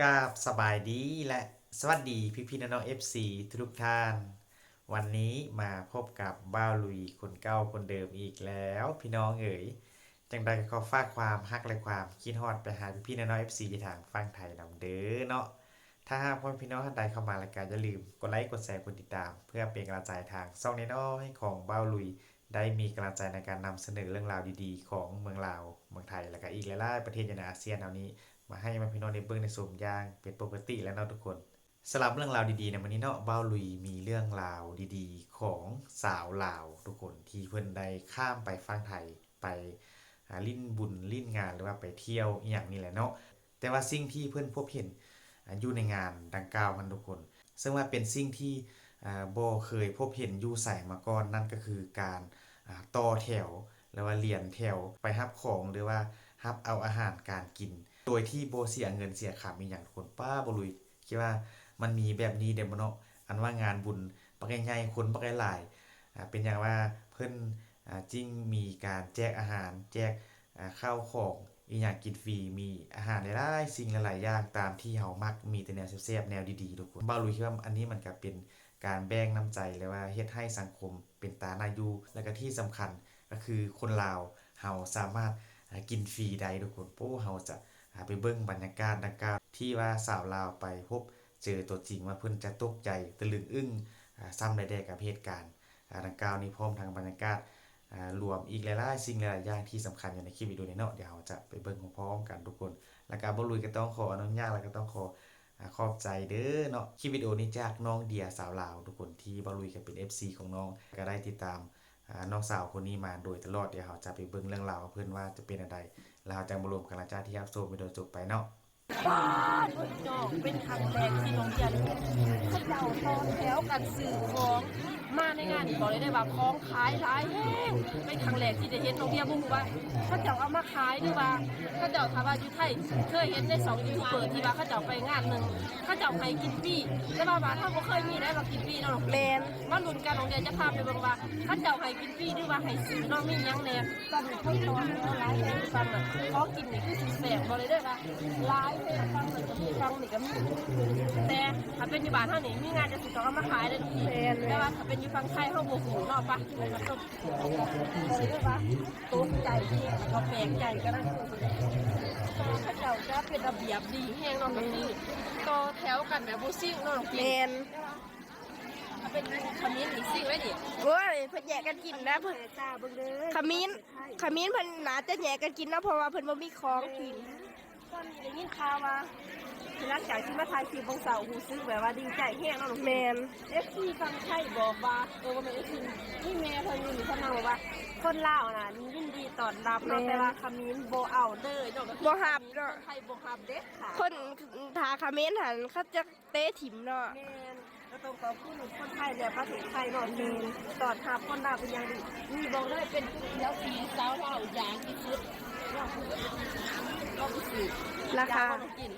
ກາບສະບາຍດີ ແລະ ສະຫວັດດີພີ່ໆນ້ອງໆ ເອັຟຊີ ທຸກໆທ່ານ. ວັນນີ້ມາພົບກັບບ່າວລຸຍຄົນເກົ່າຄົນເດີມອີກແລ້ວພີ່ນ້ອງເອີຍ. ຈັ່ງໃດກໍຂໍຝາກຄວາມຮັກ ແລະ ຄວາມຄິດຮອດໄປຫາພີ່ໆນ້ອງໆ ເອັຟຊີ ທີ່ທາງຝັ່ງໄທນຳເດີເນາະ. ຖ້າຫາກພໍ່ແມ່ພີ່ນ້ອງທ່ານໃດເຂົ້າມາແລ້ວ ກໍຢ່າລືມກົດໄລ ກົດແຊ ກົດຕິດຕາມ ເພື່ອເປັນກຳລັງໃຈທາງຊ່ອງນ້ອຍໆຂອງບ່າວລຸຍ ໄດ້ມີກຳລັງໃຈໃນການນຳສະເໜີເລື່ອງລາວດີໆຂອງເມືອງລາວ, ເມືອງໄທ ແລະ ກະອີກຫຼາຍໆປະເທດຢູ່ໃນອາຊຽນເຮົານີ້ ມາໃຫ້ມາພີ່ນ້ອງໄດ້ເບິ່ງໄດ້ຊົມຢ່າງເປັນປົກກະຕິແລ້ວເນາະທຸກຄົນ. ສຳລັບເລື່ອງລາວດີໆໃນມື້ນີ້ເນາະ, ບ່າວລຸຍມີເລື່ອງລາວດີໆຂອງຊາວລາວທຸກຄົນ ທີ່ເພິ່ນໄດ້ຂ້າມໄປຝັ່ງໄທ ໄປ ອ່າ ຫຼິ້ນບຸນຫຼິ້ນງານ ຫຼືວ່າໄປທ່ຽວອີ່ຫຍັງນີ້ແຫຼະເນາະ. ແຕ່ວ່າສິ່ງທີ່ເພິ່ນພົບເຫັນ ອ່າ ຢູ່ໃນງານດັ່ງກ່າວຫັ້ນທຸກຄົນ ເຊິ່ງວ່າເປັນສິ່ງທີ່ ອ່າ ບໍ່ເຄີຍພົບເຫັນຢູ່ໃສມາກ່ອນ ນັ້ນກໍຄືການ ອ່າ ຕໍ່ແຖວ ຫຼືວ່າລຽນແຖວໄປຮັບຂອງ ຫຼືວ່າຮັບເອົາອາຫານການກິນ ໂດຍທີ່ບໍ່ເສຍເງິນເສຍຄຳອີ່ຫຍັງທຸກຄົນ. ປ້າ ບ່າວລຸຍ ຄິດວ່າມັນມີແບບນີ້ເດ້ບໍ່ເນາະ ອັນວ່າງານບຸນບັກໃຫຍ່ໆ ຄົນບັກຫຼາຍໆ ອ່າ ເປັນຫຍັງວ່າເພິ່ນ ອ່າ ຈຶ່ງມີການແຈກອາຫານ ແຈກ ອ່າ ເຂົ້າຂອງອີ່ຫຍັງກິນຟຣີ ມີອາຫານຫຼາຍໆສິ່ງຫຼາຍໆຢ່າງຕາມທີ່ເຮົາມັກ ມີແຕ່ແນວແຊບໆ ແນວດີໆທຸກຄົນ. ບ່າວລຸຍຄິດວ່າອັນນີ້ມັນກະເປັນການແບ່ງນ້ຳໃຈ ແລະ ວ່າເຮັດໃຫ້ສັງຄົມເປັນຕາໜ້າຢູ່ ແລະ ກະທີ່ສຳຄັນກະຄືຄົນລາວເຮົາສາມາດ ອ່າ ກິນຟຣີໄດ້ທຸກຄົນ. ໂອ້ ເຮົາຈະ ອ່າ ໄປເບິ່ງບັນຍາກາດດັ່ງກ່າວ ທີ່ວ່າຊາວລາວໄປພົບເຈີຕົວຈິງ ວ່າເພິ່ນຈະຕົກໃຈຕະລຶງອຶ້ງ ອ່າ ສ່ຳໃດແດ່ກັບເຫດການ ອ່າ ດັ່ງກ່າວນີ້ ພ້ອມທັງບັນຍາກາດ ອ່າ ລວມອີກຫຼາຍໆສິ່ງຫຼາຍໆຢ່າງທີ່ສຳຄັນຢູ່ໃນຄລິບວິດີໂອນີ້ເນາະ. ດຽວເຮົາຈະໄປເບິ່ງພ້ອມໆກັນທຸກຄົນ. ແລ້ວກະບ່າວລຸຍກະຕ້ອງຂໍອະນຸຍາດ ແລ້ວກະຕ້ອງຂໍ ອ່າ ຂອບໃຈເດີເນາະ. ຄລິບວິດີໂອນີ້ຈາກນ້ອງເດຍ ສາວລາວທຸກຄົນ ທີ່ບ່າວລຸຍກະເປັນເອັຟຊີຂອງນ້ອງ ກະໄດ້ຕິດຕາມ ອ່າ ນ້ອງສາວຄົນນີ້ມາໂດຍຕະຫຼອດ. ດຽວເຮົາຈະໄປເບິ່ງເລື່ອງລາວຂອງເພິ່ນວ່າຈະເປັນແນວໃດ ແລ້ວເຮົາຈະມາລົມກັນຫຼັງຈາກທີ່ຮັບຊົມວິດີໂອຈົບໄປເນາະ. ປາດ ເປັນຄັ້ງແລກທີ່ນ້ອງເດຍ ເຂົາເຈົ້າຕໍ່ແຖວກັນຊື້ຂອງມາໃນງານນີ້ ບອກເລີຍເດີວ່າຂອງຂາຍຫຼາຍແຮງ. ເປັນຄັ້ງແລກທີ່ໄດ້ເຫັນ ນ້ອງເດຍບໍ່ຮູ້ວ່າເຂົາເຈົ້າເອົາມາຂາຍ ຫຼືວ່າເຂົາເຈົ້າ ຖ້າວ່າຢູ່ໄທເຄີຍເຫັນໃນຊ່ອງຢູທູບເບີທີ່ວ່າເຂົາເຈົ້າໄປງານໜຶ່ງ ເຂົາເຈົ້າໃຫ້ກິນຟຣີ ແຕ່ວ່າບ້ານເຮົາບໍ່ເຄີຍມີໄດ໋ວ່າກິນຟຣີເນາະ. ແມ່ນ ມາລຸ້ນກັນ ນ້ອງເດຍຈະພາໄປເບິ່ງວ່າເຂົາເຈົ້າໃຫ້ກິນຟຣີ ຫຼືວ່າໃຫ້ຊື້ເນາະ ມີຫຍັງແດ່. ຕອນນີ້ເຂົາຕໍ່ແຖວຫຼາຍແຮງ ຕອນນັ້ນ ຂອງກິນນີ້ຄືຊິແຊບ ບອກເລີຍເດີວ່າຫຼາຍແຮງ. ຝັ່ງນັ້ນກະມີ ຝັ່ງນີ້ກະມີ ແຕ່ຖ້າເປັນຢູ່ບ້ານເຮົານີ້ ມີງານຈັ່ງຊີ້ຕ້ອງເອົາມາຂາຍເດີ. ແມ່ນ ແຕ່ວ່າຖ້າເປັນຢູ່ຝັ່ງໄທເຮົາບໍ່ຮູ້ເນາະ. ໄປ ໄປກັນ ເລີຍວ່າຕົກໃຈອີກ ແລ້ວກະແປກໃຈກັນນະ ເຂົາເຈົ້າຈະເປັນລະບຽບດີແຮງເນາະ ກະຄືຕໍ່ແຖວກັນແບບບໍ່ຊິງເນາະ. ແມ່ນ ຖ້າເປັນຂະມິ້ນນີ້ຊິງໄວ້ນີ້ ໂອ້ຍ ເພິ່ນແຍກກັນກິນນະ. ເພິ່ນ ຂະມິ້ນ ຂະມິ້ນເພິ່ນໜ້າຈະແຍກກັນກິນເນາະ ເພາະວ່າເພິ່ນບໍ່ມີຂອງກິນ. ຕອນນີ້ໄດ້ຍິນຂ່າວວ່າຫຼັງຈາກທີ່ມາຖ່າຍຄລິບເບິ່ງເຊົ້າ ຮູ້ສຶກແບບວ່າດີໃຈແຮງເນາະ. ແມ່ນ ເອັຟຊີຝັ່ງໄທບອກວ່າ ເອີ ບໍ່ແມ່ນເອັຟຊີ ມີແມ່ເພິ່ນຢູ່ນີ້ ເພິ່ນເລົ່າວ່າຄົນລາວນະຍິນດີຕ້ອນຮັບເນາະ ແຕ່ວ່າຂະມິ້ນບໍ່ເອົາເລີຍເນາະ ບໍ່ຮັບເນາະ. ຄົນໄທບໍ່ຮັບເດັດຂາດ ຄົນ ຖ້າຂະເໝນຫັ້ນເຂົາຈະເຕະຖິ້ມເນາະ. ແມ່ນ ກະຕ້ອງຂອບຄຸນຄົນໄທ ແລະ ປະເທດໄທເນາະ ທີ່ຕ້ອນຮັບຄົນລາວເປັນຢ່າງດີ. ນີ້ບອກເລີຍເປັນເຂົ້າຈີ່ທີ່ສາວລາວຢາກທີ່ສຸດ ລອງໄປຊື້ ລາຄາ ຢາກລອງກິນ.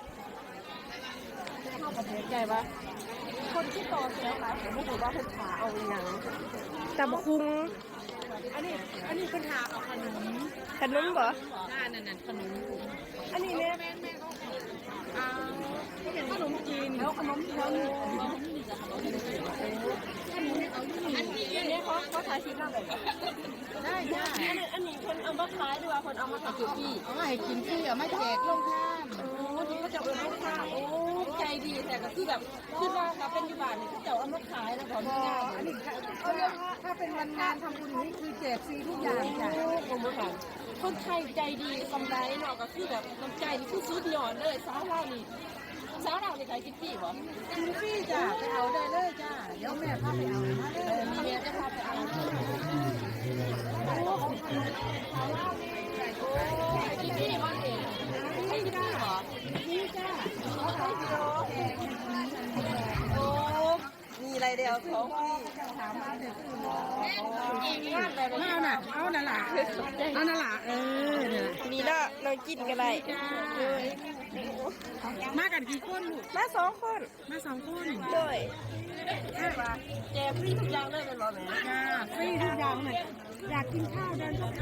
ແຕ່ເຮົາກະແປກໃຈວ່າຄົນທີ່ຕໍ່ແຖວຫຼາຍ ກະບໍ່ຮູ້ວ່າເພິ່ນຖ້າເອົາອີ່ຫຍັງ ຕຳບັກຫຸ່ງ. ອັນນີ້ ອັນນີ້ເພິ່ນຖ້າເອົາຂະໜົມ ຂະໜົມບໍ? ຈ້າ ນັ້ນໆ ຂະໜົມ. ອັນນີ້ແມ່ ແມ່ນ ແມ່ນ ອ່າ ຂະໜົມຈີນ ແລ້ວຂະໜົມ ຂະໜົມຈີນ ອັນນີ້ເຂົາ ເຂົາຖ່າຍຄລິບນຳ ໄດ້ ໄດ້. ອັນນີ້ ອັນນີ້ເພິ່ນເອົາມາຂາຍ ຫຼືວ່າເພິ່ນເອົາມາໃຫ້ກິນຟຣີ? ເອົາມາໃຫ້ກິນຟຣີ ເອົາມາແຈກໂຮງທານ. ໂອ້ ທີ່ເຂົາເຈົ້າເອີ້ນໂຮງທານ. ໂອ້ ໃຈດີແທ້ ກະຄືແບບ ຄິດວ່າຖ້າເປັນຢູ່ບ້ານນີ້ ເຂົາເຈົ້າເອົາມາຂາຍແລ້ວກະມີງານ. ອັນນີ້ ເຂົາເອີ້ນວ່າ ຖ້າເປັນວັນງານທຳບຸນນີ້ ຄືແຈກຟຣີທຸກຢ່າງຈ້າ. ໂອ້ ໂປຣໂມຊັນ ຄົນໄທໃຈດີສ່ຳໃດເນາະ ກະຄືແບບນ້ຳໃຈນີ້ຄືສຸດຍອດເລີຍ. ສາວລາວນີ້ ສາວລາວນີ້ຂາຍກິນຟຣີບໍ? ກິນຟຣີຈ້າ ໄປເອົາໄດ້ເລີຍຈ້າ ດຽວແມ່ພາໄປເອົາມາເລີຍ. ແມ່ຈະພາໄປເອົາ. ໂອ້ ສາວລາວນີ້ ໂອ້ ຂາຍກິນຟຣີບໍ່ນີ້? ຂາຍກິນຟຣີບໍ? ນີ້ຈ້າ ໂອ້ ມີລາຍດຽວສອງປີ. ມາເອົານະ ເອົານັ້ນລະ ເອົານັ້ນລະ. ເອີ ນີ້ລະ ນ້ອງກິນກະໄດ້. ມາກັນກີ່ຄົນລູກ? ມາສອງຄົນ. ມາສອງຄົນ. ໂດຍ ແຈກຟຣີທຸກຢ່າງເລີຍແມ່ນບໍ່ແມ່? ຈ້າ ຟຣີທຸກຢ່າງເລີຍ. อยากกินข้าวเดินเข้าไป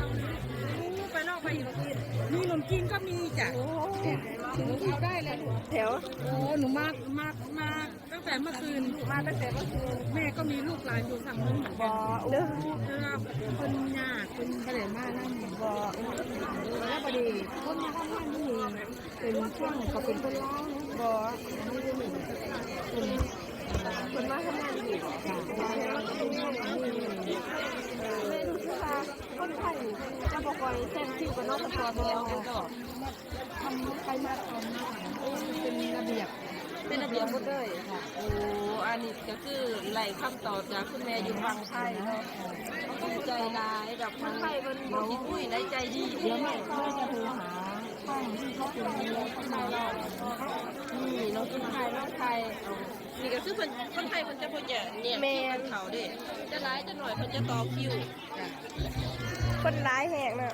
โอ้ ไปลอกไปอีก มีขนมจีนก็มีจ้ะ โอ้ หนูหยิบได้เลยลูก แถว โอ้ หนูมา มา มาตั้งแต่เมื่อคืน มาตั้งแต่เมื่อคืน แม่ก็มีลูกหลานอยู่ฝั่งนู้นเหมือนกัน บ่ เด้อ แต่ว่าเพิ่นยาก เพิ่นบ่ได้มานำ บ่ แล้วพอดี คนมาทำงานอยู่นี่ เป็นช่วงเขาเป็นคนลาว บ่ เพิ่น เพิ่นมาทำงานอยู่ แม่รู้สึกว่าคนไทยจะบ่ค่อยแซงคิวกันเนาะ เพิ่นก็บ่ มันไปมาตอนนี้ เออ เป็นระเบียบ เป็นระเบียบหมดเลยค่ะ โอ้ อันนี้ก็คือได้คำตอบจากคุณแม่อยู่ฝั่งไทยเนาะ ดีใจหลาย แบบคนไทยเพิ่นบ่ขี้คุย ได้ใจดี เดี๋ยวแม่ แม่จะโทรหา ช่างที่เขาเป็นคนไทยเนาะ นี่น้องกินไทย น้องไทย นี่ก็คือเพิ่น คนไทยเพิ่นจะบ่แยก แยกคิวกันเข้าเด้ จะหลายจะน้อยเพิ่นจะต่อคิว คนหลายแฮงเนาะ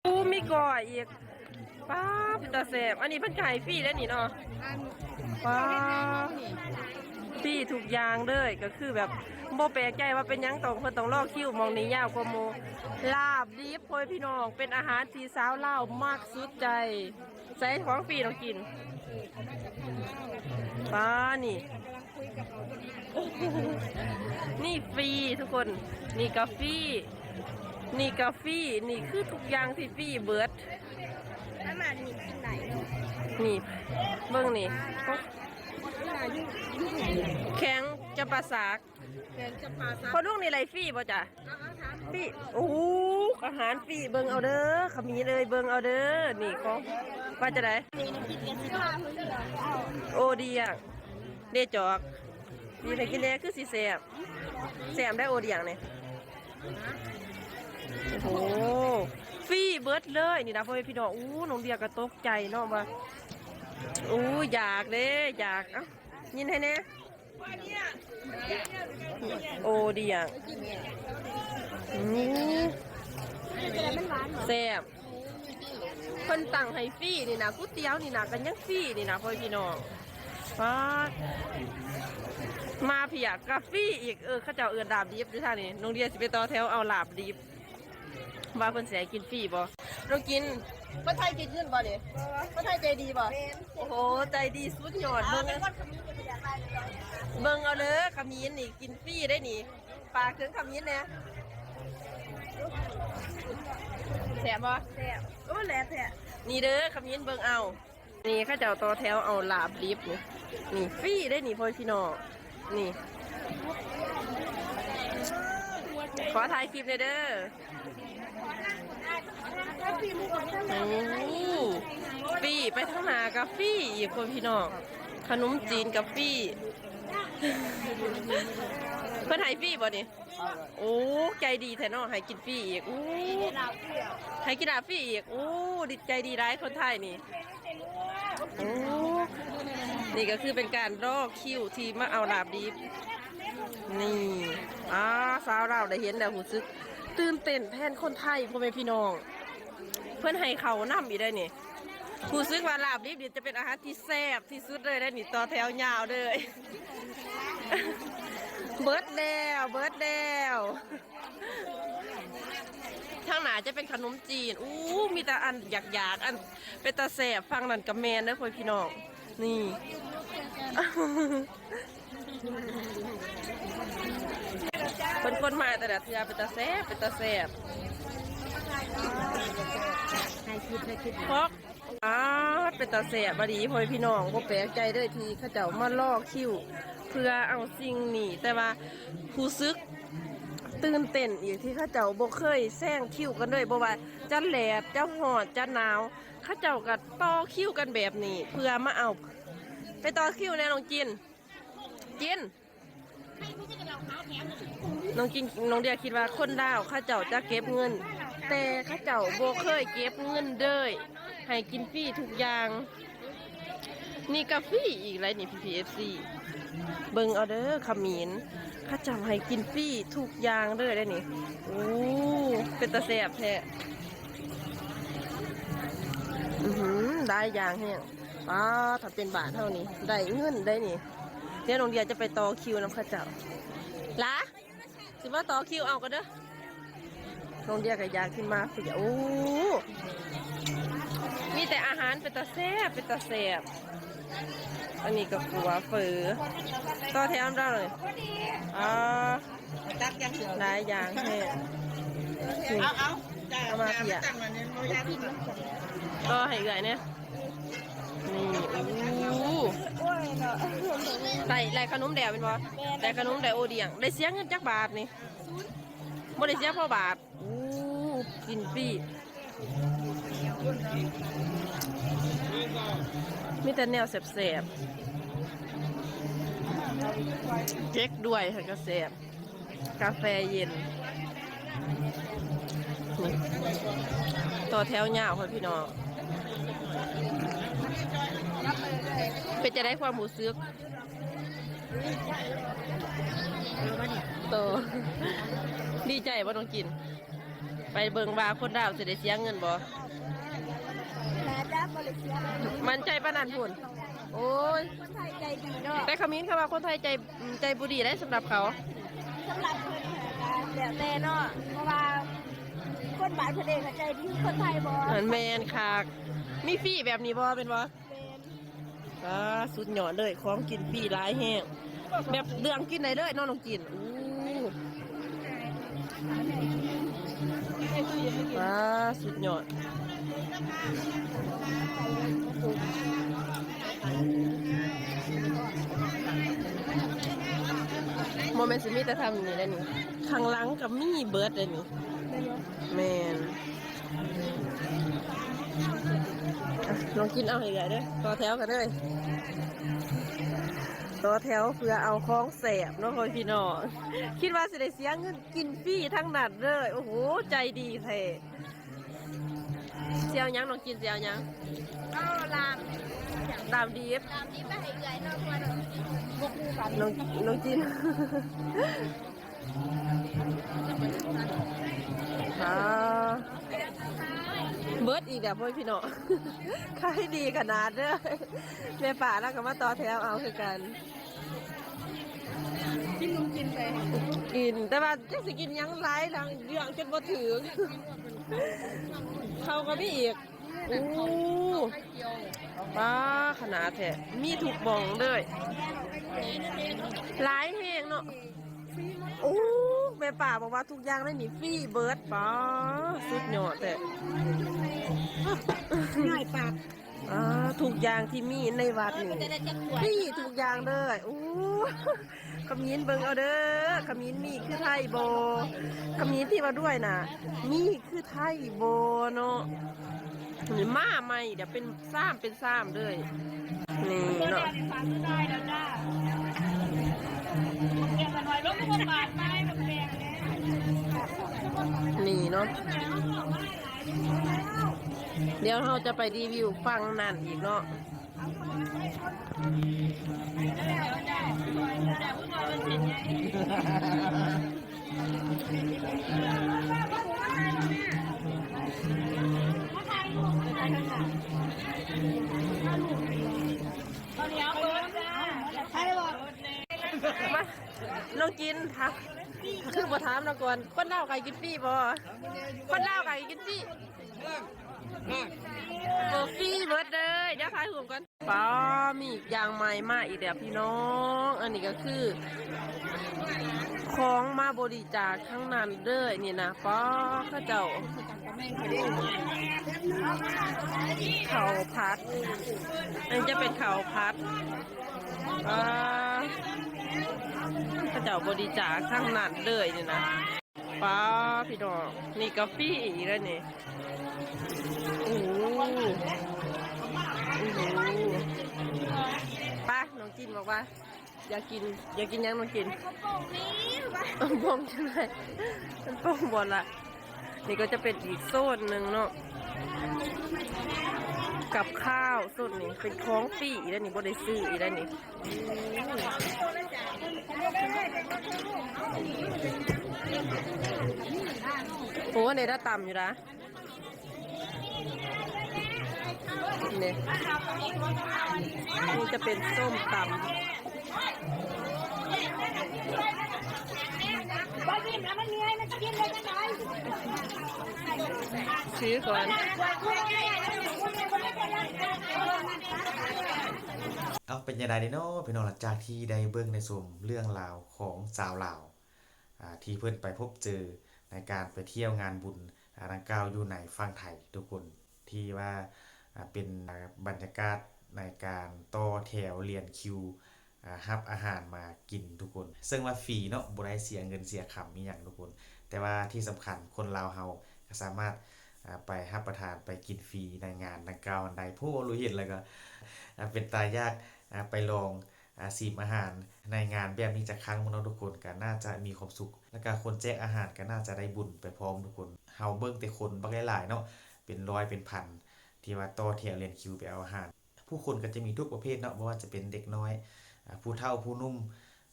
อู้ มีก้อยอีก ป๊า เป็นตาแซ่บ อันนี้เพิ่นก็ให้ฟรีเด้นี่เนาะ ป๊า ฟรีทุกอย่างเลย ก็คือแบบบ่แปลกใจว่าเป็นหยังต้อง เพิ่นต้องรอคิว หม่องนี้ยาวกว่าหมู่ ลาบดิบ พ่อแม่พี่น้อง เป็นอาหารที่สาวลาวมักสุดใจ ใส่ของฟรีต้องกิน ป๊า นี่ นี่ฟรีทุกคน นี่ก็ฟรี นี่ก็ฟรี นี่คือทุกอย่างที่ฟรีเบิด ประมาณนี้กินได้เนาะ นี่ เบิ่งนี่ แขวงจำปาสัก แขวงจำปาสัก พ่อลุงนี่ได้ฟรีบ่จ๊ะ ฟรี โอ้ อาหารฟรี เบิ่งเอาเด้อ ขะหมีนเอ้ย เบิ่งเอาเด้อ นี่ของ ว่าจั่งใด โอเดียง เด้จอก นี่ให้กินแน่ คือสิแซ่บ แซ่บได้โอเดียงนี่ โอ้โห ฟรีเบิดเลยนี่นะพ่อแม่พี่น้อง อู้ น้องเดียก็ตกใจเนาะว่า อู้ อยากเด้ อยาก เอ้า ยินให้แน่ โอเดียง อืม แซ่บ เพิ่นตั้งให้ฟรีนี่นะ ก๋วยเตี๋ยวนี่นะ ก็ยังฟรีนี่นะพ่อแม่พี่น้อง ป๊าด มาเพียกาฟรีอีก เออ เขาเจ้าเอิ้นลาบดิบอยู่ทางนี้ น้องเดียสิไปต่อแถวเอาลาบดิบ ว่าเพิ่นสิให้กินฟรีบ่ น้องกิน คนไทยคิดเงินบ่นี่ คนไทยใจดีบ่ โอ้โห ใจดีสุดยอด เบิ่ง เบิ่งเอาเด้อ ขะหมีนนี่กินฟรีได้นี่ ฝากถึงขะหมีนแหน่ แซ่บบ่ แซ่บ โอ้ แซ่บแท้ นี่เด้อ ขะหมีน เบิ่งเอา นี่เขาเจ้าต่อแถวเอาลาบดิบนี่ นี่ฟรีได้นี่พ่อพี่น้อง นี่ ขอถ่ายคลิปหน่อยเด้อ โอ้ ฟรี ไปทางหน้าก็ฟรีอีกพ่อพี่น้อง ขนมจีนก็ฟรี เพิ่นให้ฟรีบ่นี่ โอ้ ใจดีแท้เนาะ ให้กินฟรีอีก โอ้ ให้กินลาบฟรีอีก โอ้ ดีใจดีหลายคนไทยนี่ โอ้ นี่ก็คือเป็นการรอคิวที่มาเอาลาบดิบ นี่ อ่า สาวลาวได้เห็นแล้วรู้สึกตื่นเต้นแทนคนไทย พ่อแม่พี่น้อง เพิ่นให้ข้าวนำอีกได้นี่ รู้สึกว่าลาบดิบนี่จะเป็นอาหารที่แซ่บที่สุดเลยได้นี่ ต่อแถวยาวเลย เบิดแล้ว เบิดแล้ว ทางหน้าจะเป็นขนมจีน อู้ มีแต่อันอยากๆ อันเป็นตาแซ่บ ฝั่งนั้นก็แม่นเด้อพ่อพี่น้อง นี่ เพิ่นคนมาแต่ละเทื่อเป็นตาแซ่บ เป็นตาแซ่บ ให้คิด ให้คิด พอก อ้า เป็นตาแซ่บอีหลีพ่อแม่พี่น้อง บ่แปลกใจเด้อที่เขาเจ้ามารอคิวเพื่อเอาสิ่งนี้ แต่ว่ารู้สึกตื่นเต้นอีกที่เขาเจ้าบ่เคยแซงคิวกันเลย บ่ว่าจะแดด จะร้อน จะหนาว เขาเจ้าก็ต่อคิวกันแบบนี้เพื่อมาเอา ไปต่อคิวแหน่น้องจิน จิน น้องจิน น้องเดียคิดว่าคนลาวเขาเจ้าจะเก็บเงิน แต่เขาเจ้าบ่เคยเก็บเงินเลย ให้กินฟรีทุกอย่าง นี่ก็ฟรีอีกแล้วนี่ พีพีเอฟซี เบิ่งเอาเด้อ ขะหมีน เขาเจ้าให้กินฟรีทุกอย่างเลยได้นี่ โอ้ เป็นตาแซ่บแท้ อื้อหือ หลายอย่างแฮง ป๊าด ถ้าเป็นบาทเฮานี่ ได้เงินได้นี่ เดี๋ยวน้องเดียจะไปต่อคิวนำเขาเจ้า หลา ຊິມາຕໍ່ຄິວເອົາກ່ອນເດີ. ນ້ອງເດຍກໍຢາກກິນມາຟຣີ. ໂອ້ ມີແຕ່ອາຫານເປັນຕາແຊບ ເປັນຕາແຊບ. ອັນນີ້ກໍຂົ້ວເຝີ ຕໍ່ແຖວນຳເຮົາເລີຍ. ອ່າ ຕັກຢ່າງດຽວ ຫຼາຍຢ່າງແທ້. ເອົາ ເອົາ ເອົາມາເພຍ ຕໍ່ໃຫ້ເອື້ອຍແດ່. ນີ້ ໂອ້ ໄດ້ ໄດ້ຂະໜົມແລ້ວແມ່ນບໍ່? ແມ່ນ ໄດ້ຂະໜົມ ໄດ້ໂອດຽງ. ໄດ້ເສຍເງິນຈັກບາດນີ້? ບໍ່ໄດ້ເສຍພໍບາດ. ໂອ້ ກິນຟຣີ ມີແຕ່ແນວແຊບໆ. ເຈັກດ້ວຍຫັ້ນກໍແຊບ ກາແຟເຢັນ. ນີ້ ຕໍ່ແຖວຍາວພຸ້ນພີ່ນ້ອງ. ເປັນຈັ່ງໃດຄວາມຮູ້ສຶກ? ໂຕ ດີໃຈບໍ່ນ້ອງຈິນ? ໄປເບິ່ງວ່າຄົນລາວຊິໄດ້ເສຍເງິນບໍ່? ໜ້າຈະບໍ່ໄດ້ເສຍ. ໝັ້ນໃຈປານນັ້ນພຸ້ນ? ໂອ້ຍ ຄົນໄທໃຈດີເນາະ. ແຕ່ຂະມິນເຂົາວ່າຄົນໄທໃຈ ໃຈບໍ່ດີໄດ໋ສຳລັບເຂົາ. ສຳລັບເພິ່ນກໍແລ້ວແຕ່ເນາະ ເພາະວ່າຄົນບ້ານເພິ່ນເອງກໍໃຈດີ ຄົນໄທບໍ່. ແມ່ນຄັກ. ມີຟຣີແບບນີ້ບໍ່ ແມ່ນບໍ່? ແມ່ນ. ອ່າ ສຸດຍອດເລີຍ ຂອງກິນຟຣີຫຼາຍແຮງ ແບບເລືອກກິນໄດ້ເລີຍເນາະນ້ອງຈິນ. ໂອ້ ອ່າ ສຸດຍອດ. ບໍ່ແມ່ນຊິມີແຕ່ທາງນີ້ແຫຼະນີ້ ຂ້າງຫຼັງກໍມີເບິດເດ້ນີ້. ແມ່ນບໍ່? ແມ່ນ. ອ່ະ ນ້ອງຈິນເອົາໃຫ້ເອື້ອຍເດີ ຕໍ່ແຖວກັນເດີ ຕໍ່ແຖວເພື່ອເອົາຂອງແຊບເນາະພໍ່ແມ່ພີ່ນ້ອງ. ຄິດວ່າຊິໄດ້ເສຍເງິນ ກິນຟຣີທັງນັ້ນເລີຍ. ໂອ້ໂຫ ໃຈດີແທ້. ຊິເອົາຫຍັງນ້ອງຈິນ ຊິເອົາຫຍັງ? ເອົາລາມ ລາມດິບ ລາມດິບໄປໃຫ້ເອື້ອຍເນາະ ເພາະວ່ານ້ອງ ບໍ່ຄູ່ກັນ ນ້ອງ ນ້ອງຈິນ. ອ່າ ເບິດອີກແລ້ວພໍ່ແມ່ພີ່ນ້ອງ ຂາຍດີຂະໜາດເດີ. ແມ່ປ້າລາວກໍມາຕໍ່ແຖວເອົາຄືກັນ. ກິນນມ ກິນໄປ ກິນ ແຕ່ວ່າຈັກຊິກິນຫຍັງຫຼາຍ ລາງເລື່ອງຈົນບໍ່ຖືກ. ເຂົ້າກໍມີອີກ. ໂອ້ ປ້າ ຂະໜາດແທ້ ມີທຸກໝ່ອງເລີຍ ຫຼາຍແຮງເນາະ. ໂອ້ ແມ່ປ້າບອກວ່າທຸກຢ່າງໃນນີ້ຟຣີເບິດ. ປ້າ ສຸດຍອດແທ້ ງ່າຍປາກ. ອ່າ ທຸກຢ່າງທີ່ມີໃນວັດນີ້ ຟຣີທຸກຢ່າງເລີຍ. ໂອ້ ຂະມິນເບິ່ງເອົາເດີ ຂະມິນມີຄືໄທບໍ່? ຂະມິນທີ່ວ່າດ້ວຍນະ ມີຄືໄທບໍ່ເນາະ? ນີ້ມາໃໝ່ ດຽວເປັນຊາມເປັນຊາມເລີຍ ນີ້ເນາະ. ນີ້ເນາະ ດຽວເຮົາຈະໄປຣີວິວຝັ່ງນັ້ນອີກເນາະ. ມາ ນ້ອງຈິນ ຖາມ ຄືບໍ່ຖາມລາວກ່ອນ ຄົນລາວກໍໃຫ້ກິນຟຣີບໍ່? ຄົນລາວກໍໃຫ້ກິນຟຣີ ບໍ່ຟຣີເບິດເລີຍ. ດຽວຖ່າຍຮູບກ່ອນ. ປ້າ ມີອີກຢ່າງໃໝ່ມາອີກແລ້ວພີ່ນ້ອງ ອັນນີ້ກໍຄືຂອງມາບໍລິຈາກທັງນັ້ນເລີຍນີ້ນະ. ປ້າ ເຂົາເຈົ້າ ເຂົ້າຜັດ ອັນນີ້ຈະເປັນເຂົ້າຜັດ. ປ້າ ເຂົາເຈົ້າບໍລິຈາກທັງນັ້ນເລີຍນີ້ນະ. ປ້າ ພີ່ນ້ອງ ນີ້ກາເຟອີກແລ້ວນີ້. ໂອ້ໂຫ ໂອ້ໂຫ ໄປ ນ້ອງຈິນບອກວ່າຢາກກິນ ຢາກກິນຫຍັງນ້ອງຈິນ? ເອົາໂປ່ງນີ້ ເອົາໂປ່ງຈັ່ງໃດ? ເອົາໂປ່ງບໍ່ລະ? ນີ້ກໍຈະເປັນອີກໂຊນໜຶ່ງເນາະ ກັບຂ້າວ. ໂຊນນີ້ເປັນຂອງຟຣີອີກແລ້ວນີ້ ບໍ່ໄດ້ຊື້ອີກແລ້ວນີ້. ໂອ້ ອັນນີ້ລະຕ່ຳຢູ່ນະ ນີ້ ນີ້ຈະເປັນສົ້ມຕຳ. ບໍ່ກິນ ເອົາມັນມີໃຫ້ມັນກິນໄດ້ຈັ່ງໃດ? ຊື້ກ່ອນ. ເອົາ ເປັນຈັ່ງໃດເນາະພີ່ນ້ອງ ຫຼັງຈາກທີ່ໄດ້ເບິ່ງໄດ້ຊົມເລື່ອງລາວຂອງຊາວລາວ ອ່າ ທີ່ເພິ່ນໄປພົບເຈີໃນການໄປທ່ຽວງານບຸນ ອ່າ ດັ່ງກ່າວຢູ່ໃນຝັ່ງໄທທຸກຄົນ ທີ່ວ່າ ອ່າ ເປັນ ອ່າ ບັນຍາກາດໃນການຕໍ່ແຖວລຽນຄິວ ອ່າ ຮັບອາຫານມາກິນທຸກຄົນ ເຊິ່ງວ່າຟຣີເນາະ ບໍ່ໄດ້ເສຍເງິນເສຍຄຳອີ່ຫຍັງທຸກຄົນ ແຕ່ວ່າທີ່ສຳຄັນຄົນລາວເຮົາກໍສາມາດ ອ່າ ໄປຮັບປະທານ ໄປກິນຟຣີໃນງານດັ່ງກ່າວນັ້ນໄດ້. ໂອ້ ລຸຍເຫັນແລ້ວກໍ ອ່າ ເປັນຕາຢາກ ອ່າ ໄປລອງ ອ່າ ຊີມອາຫານໃນງານແບບນີ້ຈັກຄັ້ງເນາະທຸກຄົນ ກໍໜ້າຈະມີຄວາມສຸກ ແລ້ວກໍຄົນແຈກອາຫານກໍໜ້າຈະໄດ້ບຸນໄປພ້ອມທຸກຄົນ. ເຮົາເບິ່ງແຕ່ຄົນບັກຫຼາຍໆເນາະ ເປັນຮ້ອຍເປັນພັນ ທີ່ວ່າຕໍ່ແຖວລຽນຄິວໄປເອົາອາຫານ. ຜູ້ຄົນກໍຈະມີທຸກປະເພດເນາະ ບໍ່ວ່າຈະເປັນເດັກນ້ອຍ ອ່າ ຜູ້ເຖົ້າຜູ້ໜຸ່ມ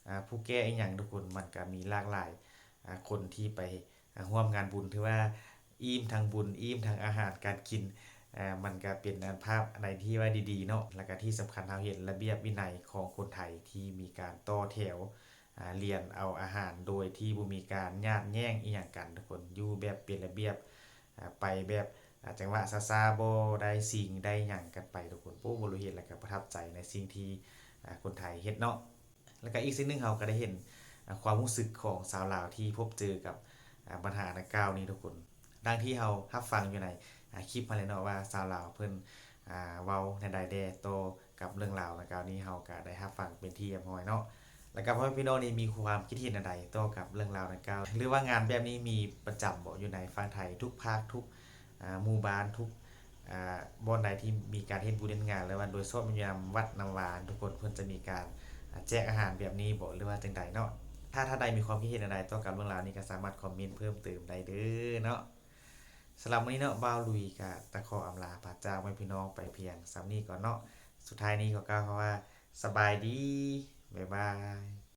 ອ່າ ຜູ້ແກ່ອີ່ຫຍັງທຸກຄົນ ມັນກໍມີຫຼາກຫຼາຍ ອ່າ ຄົນທີ່ໄປ ອ່າ ຮ່ວມງານບຸນ ຖືວ່າອີ່ມທັງບຸນ ອີ່ມທັງອາຫານການກິນ ອ່າ ມັນກໍເປັນອັນພາບອັນໃດທີ່ວ່າດີໆເນາະ ແລ້ວກໍທີ່ສຳຄັນເຮົາເຫັນລະບຽບວິໄນຂອງຄົນໄທທີ່ມີການຕໍ່ແຖວ ອ່າ ລຽນເອົາອາຫານໂດຍທີ່ບໍ່ມີການຍາດແຍ່ງອີ່ຫຍັງກັນທຸກຄົນ ຢູ່ແບບເປັນລະບຽບ ອ່າ ໄປແບບ ອ່າ ຈັງຫວະຊ້າໆ ບໍ່ໄດ້ຊິງໄດ້ຫຍັງກັນໄປທຸກຄົນ. ໂອ້ ລຸຍເຫັນແລ້ວກໍປະທັບໃຈໃນສິ່ງທີ່ ອ່າ ຄົນໄທເຮັດເນາະ. ແລ້ວກໍອີກສິ່ງໜຶ່ງ ເຮົາກໍໄດ້ເຫັນ ອ່າ ຄວາມຮູ້ສຶກຂອງຊາວລາວທີ່ພົບເຈີກັບ ອ່າ ບັນຫາດັ່ງກ່າວນີ້ທຸກຄົນ ດັ່ງທີ່ເຮົາຮັບຟັງຢູ່ໃນ ອ່າ ຄລິບຫັ້ນແຫຼະເນາະ ວ່າຊາວລາວເພິ່ນ ອ່າ ເວົ້າແນວໃດແດ່ຕໍ່ກັບເລື່ອງລາວດັ່ງກ່າວນີ້ ເຮົາກໍໄດ້ຮັບຟັງເປັນທີ່ຮຽບຮ້ອຍເນາະ. ແລ້ວກໍພໍ່ແມ່ພີ່ນ້ອງນີ້ມີຄວາມຄິດເຫັນແນວໃດຕໍ່ກັບເລື່ອງລາວດັ່ງກ່າວ ຫຼືວ່າງານແບບນີ້ມີປະຈຳບໍ່ ຢູ່ໃນຝັ່ງໄທທຸກພາກ ທຸກ ອ່າ ໝູ່ບ້ານ ທຸກ ອ່າ ບ່ອນໃດທີ່ມີການເຮັດບຸນເຮັດງານ ຫຼືວ່າໂດຍສະເພາະແມ່ນຢູ່ນຳວັດນຳວາ ທຸກຄົນເພິ່ນຈະມີການ ອ່າ ແຈກອາຫານແບບນີ້ບໍ່ ຫຼືວ່າຈັ່ງໃດເນາະ? ຖ້າທ່ານໃດມີຄວາມຄິດເຫັນແນວໃດຕໍ່ກັບເລື່ອງລາວນີ້ ກໍສາມາດຄອມເມັນເພີ່ມເຕີມໄດ້ເດີເນາະ. ສຳລັບມື້ນີ້ເນາະ ບ່າວລຸຍກໍຕ້ອງຂໍອຳລາພາຈາກແມ່ພີ່ນ້ອງໄປພຽງສ່ຳນີ້ກ່ອນເນາະ. ສຸດທ້າຍນີ້ຂໍກ່າວຄຳວ່າ ສະບາຍດີ ບາຍບາຍ.